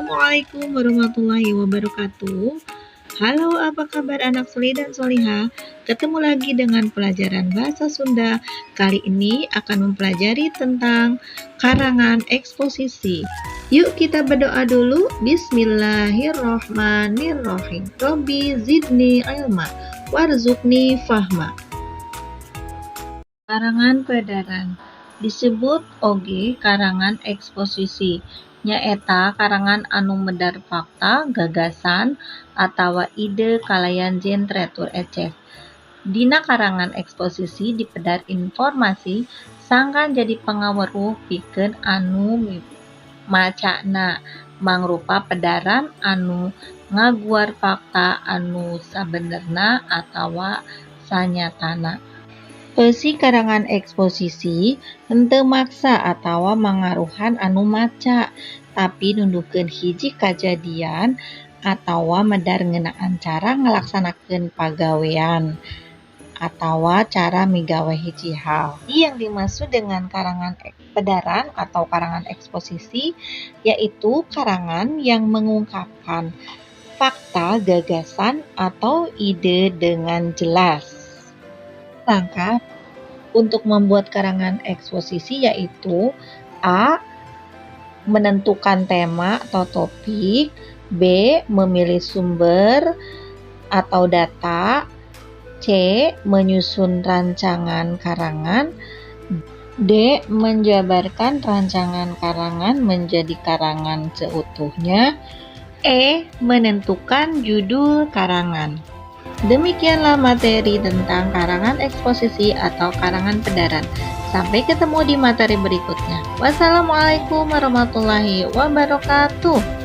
Assalamualaikum warahmatullahi wabarakatuh. Halo, apa kabar anak solih dan solihah? Ketemu lagi dengan pelajaran bahasa Sunda. Kali ini akan mempelajari tentang karangan eksposisi. Yuk, kita berdoa dulu. Bismillahirrohmanirrohim. Robbi zidni ilma warzuqni fahma. Karangan pedaran disebut oge karangan eksposisi, nyaeta karangan anu medar fakta, gagasan, atawa ide kalayan jentre tur ecef. Dina karangan eksposisi dipedar informasi sangkan jadi pangaweruh pikeun anu macana, mangrupa pedaran anu ngaguar fakta anu sabenerna atawa sanyatana. Eusi karangan eksposisi henteu maksa atawa mangaruhan anu maca, tapi nunduhkeun hiji kajadian atawa medar ngeunaan cara ngalaksanakeun pagawean atawa cara migawe hiji hal. Yang dimaksud dengan karangan pedaran atau karangan eksposisi yaitu karangan yang mengungkapkan fakta, gagasan, atau ide dengan jelas. Langkah untuk membuat karangan eksposisi yaitu A. Menentukan tema atau topik, B. Memilih sumber atau data, C. Menyusun rancangan karangan, D. Menjabarkan rancangan karangan menjadi karangan seutuhnya, E. Menentukan judul karangan. Demikianlah materi tentang karangan eksposisi atau karangan pedaran. Sampai ketemu di materi berikutnya. Wassalamualaikum warahmatullahi wabarakatuh.